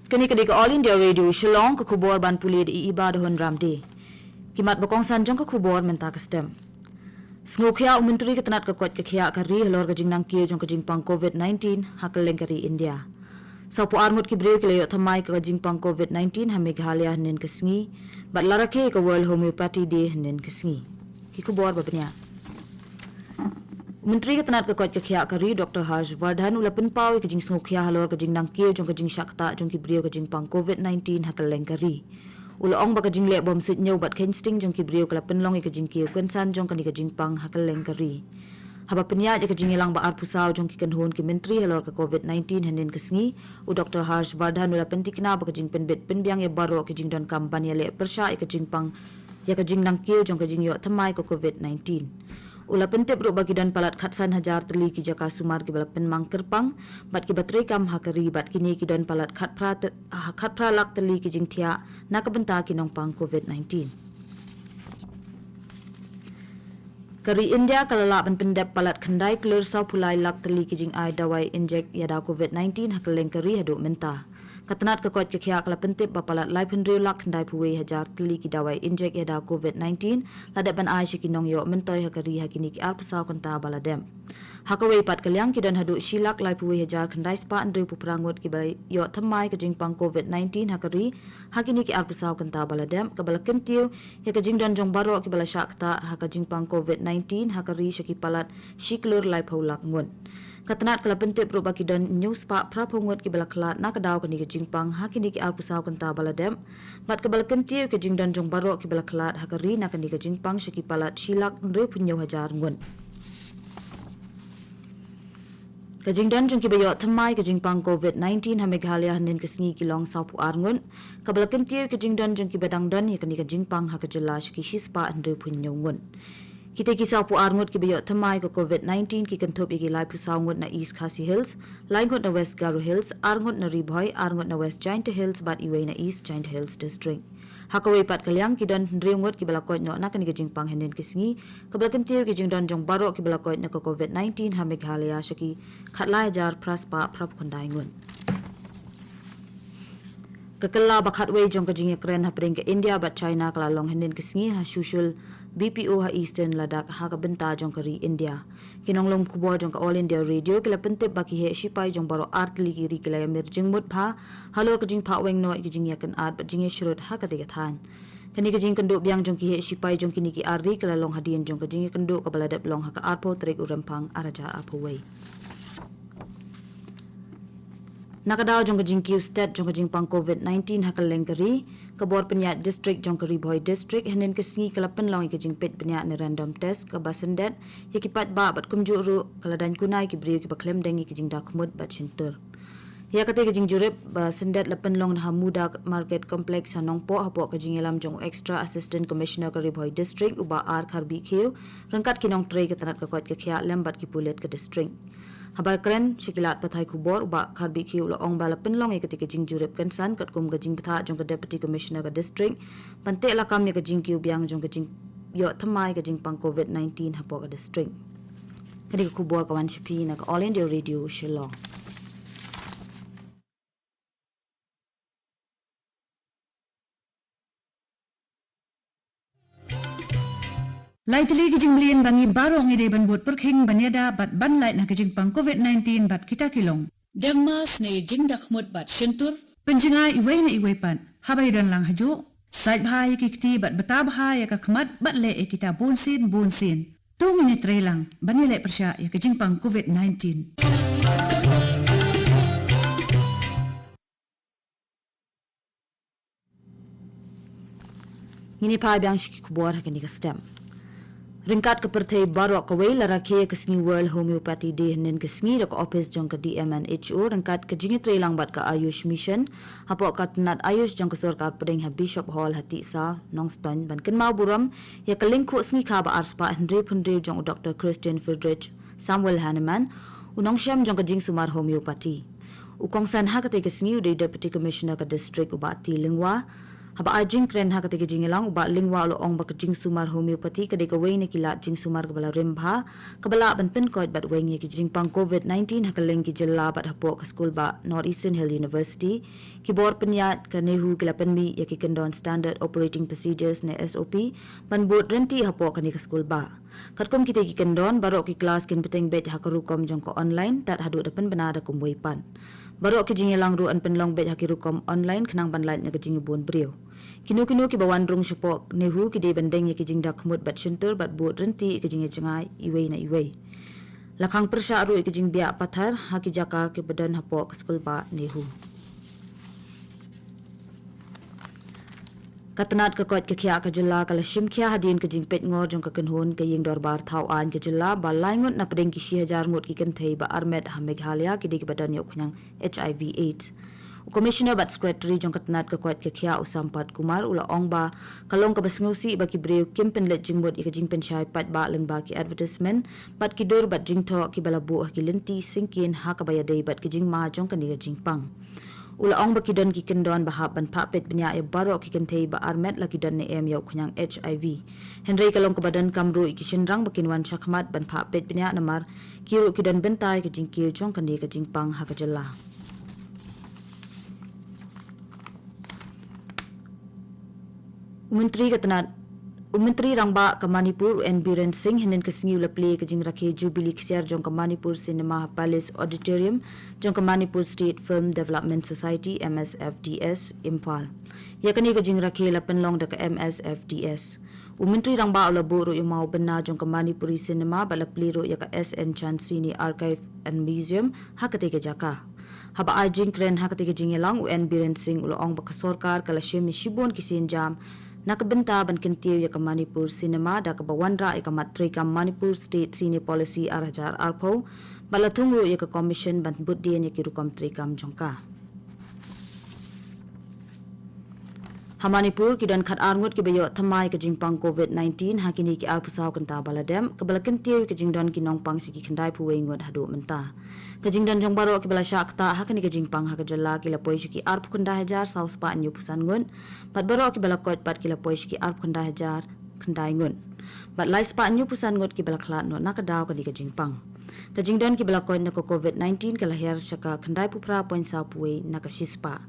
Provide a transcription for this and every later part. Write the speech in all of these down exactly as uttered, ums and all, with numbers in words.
Kane ka dei ka All India Radio Shillong, ka khubor ban pule da i Iba Dahun Ramde. Ki mat ba kongsan jong ka khubor mynta ka step. Sngewkhia u Myntri ka tnat ka koit ka khiah ka ri halor ka jingnang kiew jong ka jingpang COVID nineteen ha kylleng ka ri India. Sawphew ar ngut ki briew ki la ïoh thymmai ka jingpang COVID nineteen ha Meghalaya hynnin ka sngi, bad la rakhe ka World Homeopathy Day hynnin ka sngi. Ki khubor ba bniah. U Myntri ka tnat ka koit ka khiah ka ri, Doctor Harsh Vardhan, u la pynpaw ïa ka jingsngewkhia halor ka jingnang kiew jong ka jingshah ktah jong ki briew ka jingpang COVID nineteen ha kylleng ka ri. U la ong ba ka jingleh bom suidñiew bad kheiñ sting jong ki briew ka la pynlong ïa ka jingkiew kynsan jong kane ka jingpang ha kylleng ka ri. Haba pynïaid ïa ka jingïalang ba arphew saw jong ki kynhun ki myntri halor ka COVID nineteen hynnin ka sngi, u Doctor Harsh Vardhan u la pyntikna ba ka jingpynbit pynbiang ïa baroh ki jingdonkam ban ïaleh pyrshah ïa ka jingpang ïa ka jingnang kiew jong ka jingïoh thymmai ka COVID nineteen. U la pyntip ruh ba ki don palat khatsan hajar tylli ki jaka sumar kiba la pynmang kyrpang bad kiba treikam ha ka ri, bad kine ki don palat khatphra ty-, ah, khatphra lak tylli ki jingthiah na ka bynta ki nongpang COVID nineteen. Ka ri India ka la lah ban pyndep palat khyndai klur sawphew lai lak tylli ki jingai dawai injek ïada COVID nineteen ha kylleng ka ri haduh mynta. Ka tnat ka koit ka khiah ka la pyntip ba palat laiphew hynriew lak khyndaiphew wei hajar tylli ki dawai injek ïada COVID nineteen la dep ban ai sha ki nongïoh myntoi ha ka ri ha kine ki arphew saw kynta ba la dep. Ha kawei pat ka liang, ki don haduh shi lak laiphew wei hajar khyndai spah hynriewphew phra ngut kiba ïoh thymmai ka jingpang COVID nineteen ha ka ri ha kine ki arphew saw kynta ba la dep, kaba la kyntiew ïa ka jingdon jong baroh kiba la shah ktah ha ka jingpang COVID nineteen ha ka ri sha ki palat shi klur laiphew lak ngut. Ka tnat ka la pyntip ruh ba ki don hynñiew spah phraphew ngut kiba la khlad na ka daw kane ka jingpang ha kine ki arphew saw kynta ba la dep, bad kaba la kyntiew ïa ka jingdon jong baroh kiba la khlad ha ka ri na kane ka jingpang sha ki palat shi lak hynriewphew hynñiew hajar ngut. Ka jingdon jong kiba ïoh thymmai ka jingpang COVID nineteen ha Meghalaya hynnin ka sngi ki long sawphew ar ngut, kaba la kyntiew ïa ka jingdon jong kiba dang don ïa kane ka jingpang ha ka jylla sha ki shi spah hynriewphew hynñiew ngut. Kita ki sawphew ar ngut kiba ïoh thymmai ka COVID nineteen ki kynthup ïa ki laiphew saw ngut na East Khasi Hills, lai ngut na West Garo Hills, ar ngut na Ri Bhoi, ar ngut na West Jaintia Hills bad iwei na East Jaintia Hills District. Ha kawei pat ka liang, ki don hynriew ngut kiba la koit noh na kane ka jingpang hynnin ka sngi, kaba la kyntiew ïa ka jingdon jong baroh kiba la koit na ka COVID nineteen ha Meghalaya sha ki khatlai hajar phra spah phraphew khyndai ngut. Ka kylla ba khatwei jong ka jingïakren hapdeng ka India bad China ka la long hynnin ka sngi ha Chushul B P O ha Eastern Ladakh ha ka bynta jong ka ri India. Ki nonglum khubor jong ka All India Radio ki la pyntip ba ki heh shipai jong baroh ar tylli ki ri ki la ïamir jingmut bha halor ka jingphah weng noh ïa ka jingïakynad bad jingïashrut ha katei ka thaiñ. Kane ka jingkynduh biang jong ki heh shipai jong kine ki ar ri ka la long hadien jong ka jingïakynduh kaba la dep long ha ka arphew tarik u Rymphang ar hajar arphew wei. Na ka daw jong ka jingkiew stet jong ka jingpang COVID nineteen ha kylleng ka ri, ka bor pynïaid district jong ka Ri Bhoi District hynnin ka sngi ka la pynlong ïa ka jingpeit bniah ne random test kaba syndet ïa ki paidbah bad kumjuh ruh ka la daiñ kuna ïa ki briew kiba khlem deng ïa ki jingdakhmut bad shyntur. Ïa katei ka jingjurip ba syndet la pynlong ha Muda Market Complex ha Nongpoh hapoh ka jingïalam jong u Extra Assistant Commissioner ka Ri Bhoi District u Bah R Kharbihkhiew ryngkat ki nongtrei ka tnat ka koit ka khiah lem bad ki pulit ka district. Haba kren sha ki lad pathai khubor, u Bah Kharbihkhiew u la ong ba la pynlong ïa katei ka jingjurip kynsan katkum ka jingbthah jong ka Deputy Commissioner ka district ban teh lakam ïa ka jingkiew biang jong ka jingïoh thymmai ka jingpang COVID nineteen hapoh ka district. Kane ka khubor ka wan sha phi na ka All India Radio Shillong. Lai tylli ki jingmlien ba ngi baroh ngi dei ban bud pyrkhing ban ïada bad ban lait na ka jingpang COVID nineteen bad kita ki long: deng mask ne jingdakhmut bad shyntur, pynjngai iwei na iwei pat haba ïadon lang hajuh, sait bha ïa ki kti bad bta bha ïa ka khmat bad leh ïa kita bunsien bunsien. To ngin ïatreilang ban ïaleh pyrshah ïa ka jingpang COVID nineteen. Ngin ïa phai biang sha ki khubor ha kane ka step. Ryngkat ka pyrthei baroh kawei la rakhe ïa ka sngi World Homeopathy Day hynnin ka sngi da ka ophis jong ka D M N H O ryngkat ka jingïatreilang bad ka Ayush Mission hapoh ka tnat Ayush jong ka sorkar pdeng ha Bishop Hall ha Tisaw, Nongstoiñ ban kynmaw burom ïa ka lyngkhuh sngi kha ba ar spah hynriewphew hynriew jong u Doctor Christian Friedrich Samuel Hahnemann, u nongshem jong ka jingsumar homeopathy. U kongsan ha katei ka sngi u dei Deputy Commissioner ka district u Bah T Lyngwa, Haba ai jingkren ha katei ka jingïalang, u Bah Lyngwa u la ong ba ka jingsumar homeopathy ka dei kawei na ki lad jingsumar kaba la rim bha, kaba lah ban pynkoit bad weng ïa ki jingpang covid nineteen ha kylleng ki jylla bad hapoh ka skulbah North Eastern Hill University, ki bor pynïaid ka NEHU ki la pynmih ïa ki kyndon Standard Operating Procedures ne S O P ban bud rynti hapoh kane ka skulbah. Katkum kitei ki kyndon, baroh ki klas kin bteng beit ha ka rukom jong ka online, tad haduh da pynbna da kumwei pat. Baroh ki jingïalang ruh yn pynlong beit ha ki rukom online khnang ban lait na ka jingbun briew. Kino kino kiba wan rung shapoh NEHU ki dei ban deng ïa ki jingdakhmut bad shyntur bad bud rynti ïa ki jingïajngai iwei na iwei. La khang pyrshah ruh ïa ki jingbiah pathar ha ki jaka kiba don hapoh ka skulbah NEHU. Ka tnat ka koit ka khiah ka jylla ka la shim khia hadien ka jingpeit ngor jong ka kynhun ka ïing dorbar thaw aiñ ka jylla ba lai ngut na pdeng ki shi hajar ngut ki kynthei ba armet ha Meghalaya ki dei kiba don ïa u khñiang H I V AIDS. U Commissioner bad Secretary jong ka tnat ka koit ka khiah u Sampath Kumar u la ong ba ka long kaba sngewsih ba ki briew kim pynleit jingmut ïa ka jingpynshai paidbah lyngba ki advertisement bad ki dur bad jingthoh kiba la buh ha ki lynti syngkien ha kaba ïadei bad ki jingma jong kane ka jingpang. U la ong ba ki don ki kyndon ba hap ban phah peit bniah ïa baroh ki kynthei ba armet la ki don ne em ïa u khñiang H I V. Hynrei ka long kaba donkam ruh ïa ki shynrang ba kin wan shakhmat ban phah peit bniah namar ki ruh ki don bynta ïa ka jingkiew jong kane ka jingpang ha ka jylla. U Myntri ka tnat, u Myntri Rangbah ka Manipur, u N Biren Singh, hynnin ka sngi u la plie ka jingrakhe Jubilee Ksiar jong ka Manipur Cinema ha Palace Auditorium jong ka Manipur State Film Development Society, M S F D S, Imphal. Ïa kane ka jingrakhe la pynlong da ka M S F D S. U Myntri Rangbah u la buh ruh ïa u maw bynna jong ka Manipuri Cinema bad la plie ruh ïa ka S N Chansini Archive and Museum ha katei ka jaka. Haba ai jingkren ha katei ka jingïalang, u N Biren Singh u la ong ba ka sorkar ka la shim ïa shibun ki sienjam na ka bynta ban kyntiew ïa ka Manipur Cinema da kaba wanrah ïa ka mat treikam Manipur State Cine Policy ar hajar arphew bad la thung ruh ïa ka commission ban bud dien ïa ki rukom treikam jong ka. Ha Manipur ki don khatar ngut kiba ïoh thymmai ka jingpang covid nineteen ha kine ki arphew saw kynta ba la dep, kaba la kyntiew ïa ka jingdon ki nongpang sha ki khyndai phew wei ngut haduh mynta. Ka jingdon jong baroh kiba la shah ktah ha kane ka jingpang ha ka jylla ki la poi sha ki arphew khyndai hajar saw spah hynñiew phew san ngut, bad baroh kiba la koit pat ki la poi sha ki arphew khyndai hajar khyndai ngut, bad lai spah hynñiew phew san ngut kiba la khlad noh na ka daw kane ka jingpang. Ka jingdon kiba la koit na ka covid nineteen ka la hiar sha ka khyndai phew phra point saw phew wei na ka shispah.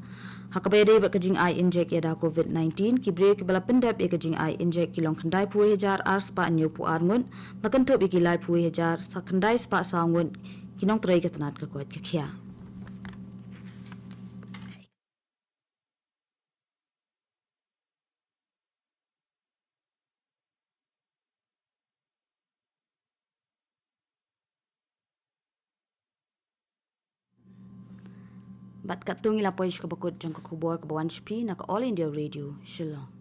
Ha kaba ïadei bad ka jingai injek ïada covid nineteen, ki briew kiba la pyndep ïa ka jingai injek ki long khyndai phew wei hajar ar spah hynñiew phew ar ngut, ba kynthup ïa ki lai phew wei hajar khyndai spah saw ngut ki nongtrei ka tnat ka koit ka khiah. Bad katto ngi la poi sha kaba kut jong ka khubor kaba wan sha phi na ka All India Radio, Shillong.